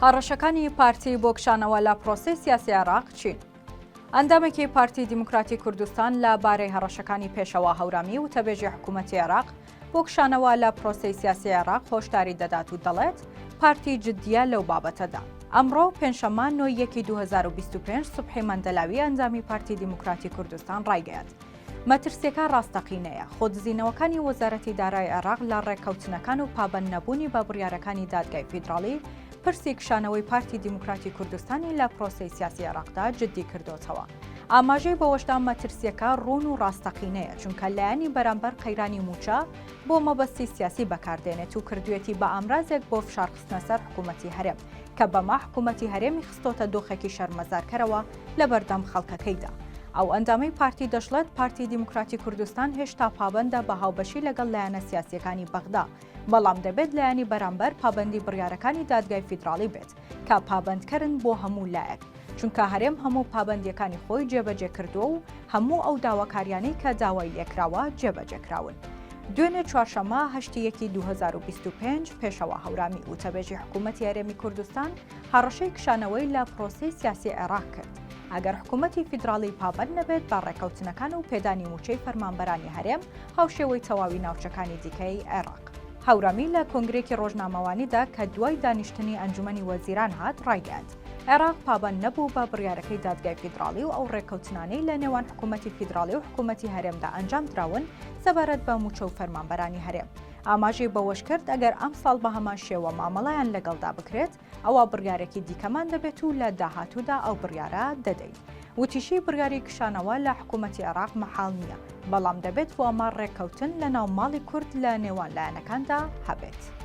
هەڕەشەکانی پارتی بۆ کشانەوە لە پرۆسەی سیاسی عێراق چین؟ ئەندامێکی پارتی دیموکراتی کوردستان لە بارەی هەڕەشەکانی پێشەوا هەورامی وتەبێژی حکوومەتی عێراق بۆ کشانەوە لە پرۆسەی سیاسی عێراق هۆشداری دەدات و دەڵێت پارتی جددیە لەو بابەتەدا. ئەمڕۆ پێنجشەممە نۆ یەکی 2025 سوبحی مەندەلاوی ئەندامی پارتی دیموکراتی کوردستان ڕایگەیاند مەترسیەکە ڕاستەقینەیە، خۆدزینەوەکانی وەزارەتی دارای عێراق لە ڕێککەوتنەکان و پابەند نەبوونی بە بڕیارەکانی دادگای فیدراڵی، پرسی کشانەوەی پارتی دیموکراتی کوردستانی لە پرۆسەی سیاسی عێراقدا جددی کردۆتەوە. ئاماژەی بەوەشدا مەترسیەکە ڕوون و ڕاستەقینەیە، چونکە لایەنی بەرامبەر قەیرانی مووچە بۆ مەبەستی سیاسی بەکاردێنێت و کردویەتی بە ئامرازێک بۆ فشارخستنە سەر حکوومەتی هەرێم، کە بەمە حکوومەتی هەرێمی خستۆتە دۆخێکی شەرمەزارکەرەوە لەبەردەم خەڵکەکەیدا. ئەو ئەندامەی پارتی دەشڵێت، پارتی دیموکراتی کوردستان هێشتا پابەندە بە هاوبەشی لەگەڵ لایەنە سیاسییەکانی بەغدا، بەڵام دەبێت لایەنی بەرامبەر پابەندی بڕیارەکانی دادگای فیدراڵی بێت کە پابەندکەرن بۆ هەموو لایەک، چونکە هەرێم هەموو پابەندییەکانی خۆی جێبەجێ کردووە و هەموو ئەو داواکاریانەی کە داوای لێکراوە جێبەجێکراون. دوێنێ چوارشەممە هەشتی یەکی 2025 پێشەوا هەورامی وتەبێژی حکوومەتی هەرێمی کوردستان هەڕەشەی کشانەوەی لە پرۆسەی سیاسی عێراق کرد ئەگەر حکوومەتی فیدراڵی پابەند نەبێت بە ڕێککەوتنەکان و پێدانی مووچەی فەرمانبەرانی هەرێم هاوشێوەی تەواوی ناوچەکانی دیکەی عێراق. هەورامی لە کۆنگرەیەکی ڕۆژنامەوانیدا کە دوای دانیشتنی ئەنجومەنی وەزیران هات ڕایگەیاند، عێراق پابەند نەبوو بە بڕیارەکەی دادگای فیدراڵی و ئەو ڕێککەوتنانەی لە نێوان حکوومەتی فیدراڵی و حکوومەتی هەرێمدا ئەنجامدراون سەبارەت بە مووچە و فەرمانبەرانی هەرێم. ئاماژەی بەوەشکرد، ئەگەر ئەمساڵ بەهەمان شێوە مامەڵەیان لەگەڵدا بکرێت، ئەوا بڕیارێکی دیکەمان دەبێت و لە داهاتوودا ئەو بڕیارە دەدەین. وتیشی، بڕیاری کشانەوە لە حکومەتی عێراق مەحاڵ نییە، بەڵام دەبێت بۆ ئەمە ڕێککەوتن لەناو ماڵی کورد لە نێوان لایەنەکاندا هەبێت.